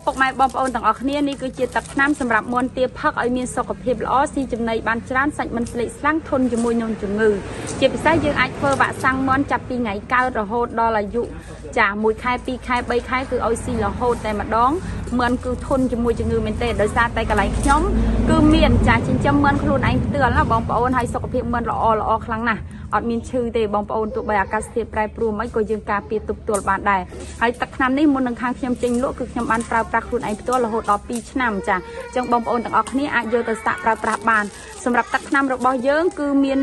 ពុកម៉ែបងប្អូនទាំងអស់គ្នានេះគឺជាទឹកថ្នាំសម្រាប់មន់ទាផឹកឲ្យមានសុខភាពល្អស៊ីចំណីបានច្រើនសាច់មិនស្លេកស្លាំងធន់ជាមួយនឹងជំងឺជាពិសេសយើងអាចធ្វើវ៉ាក់សាំងមន់ចាប់ពីថ្ងៃកើតរហូតដល់អាយុចា1ខែ2ខែ3ខែគឺឲ្យស៊ីរហូតតែម្ដងមន់គឺធន់ជាមួយជំងឺមែនទេដោយសារតែកន្លែងខ្ញុំគឺមានចាចិញ្ចឹមមន់ខ្លួនឯងផ្ទាល់ណាបងប្អូនហើយសុខភាពមន់ល្អល្អខ្លាំងណាស់អត់មានឈឺទេបងប្អូនទោះបីអាកាសធាតុប្រែប្រួលមិនក៏យើងការពារទប់ទល់បានដែរហើយទឹកថ្នាំនេះមុននឹងខាងខ្ញុំចេញលក់គឺខ្ញុំបានប្រើប្រាស់ខ្លួនឯងផ្ទាល់រហូតដល់2ឆ្នាំចាអញ្ចឹងបងប្អូនទាំងអស់គ្នាអាចយកទៅសាកប្រើប្រាស់បានសម្រាប់ទឹកថ្នាំរបស់យើងគឺមាន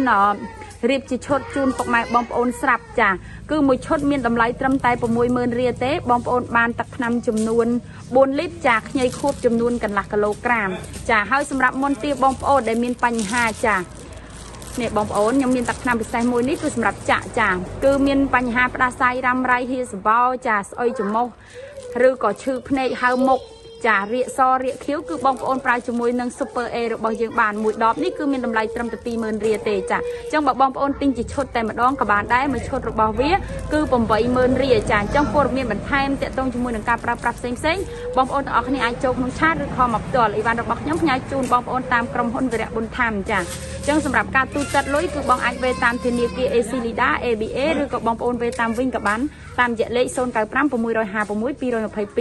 រៀបជាឈុតជូនពុកម៉ែបងប្អូនស្រាប់ចាគឺមួយឈុតមានតម្លៃត្រឹមតែ60000រៀលទេបងប្អូនបានទឹកថ្នាំចំនួន4លីត្រចាខ្ញីខួបចំនួនកន្លះគីឡូក្រាមចាហើយសម្រាប់មន់ទាបងប្អូនដែលមានបញ្ហាចានេះបងប្អូនខ្ញុំមានទឹកថ្នាំពិសេសមួយនេះគឺសម្រាប់ចាក់ចាគឺមានបញ្ហាផ្ដាសាយរ៉ាំរ៉ៃហៀសបោចាស្អុយច្រមុះឬក៏ឈឺភ្នែកហើមមុខចារៀកសរៀកខៀវគឺបងប្អូនប្រើជាមួយនឹង Super A របស់យើងបានមួយដបនេះគឺមានតម្លៃត្រឹមតែ20000រៀលទេចាអញ្ចឹងបើបងប្អូនទិញជាឈុតតែម្ដងក៏បានដែរមួយឈុតរបស់វាគឺ80000រៀលចាអញ្ចឹងព័ត៌មានបន្ថែមទាក់ទងជាមួយនឹងការប្រើប្រាស់ផ្សេងផ្សេងបងប្អូនទាំងអស់គ្នាអាចចូលក្នុងឆាតឬខមមកផ្ទាល់អីវ៉ាន់របស់ខ្ញុំផ្ញើជូនបងប្អូនតាមក្រុមហ៊ុនវីរៈប៊ុនថាំចាអញ្ចឹងសម្រាប់ការទូទាត់លុយគឺបងអាចវេតាមធនាគារ AC Lida ABA ឬក៏បងប្អូនវេតាមវិញក៏បានតាមរយៈលេខ095 656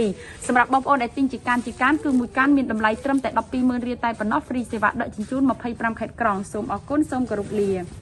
222សម្រាប់បងប្អូនដែលទិញជាកានគឺមួយកានមានតម្លៃត្រឹមតែ120,000រៀលតែប៉ុណ្ណោះហ្វ្រីសេវាដឹកជញ្ជូន25ខេត្តក្រុងសូមអរគុណសូមគោរពលា។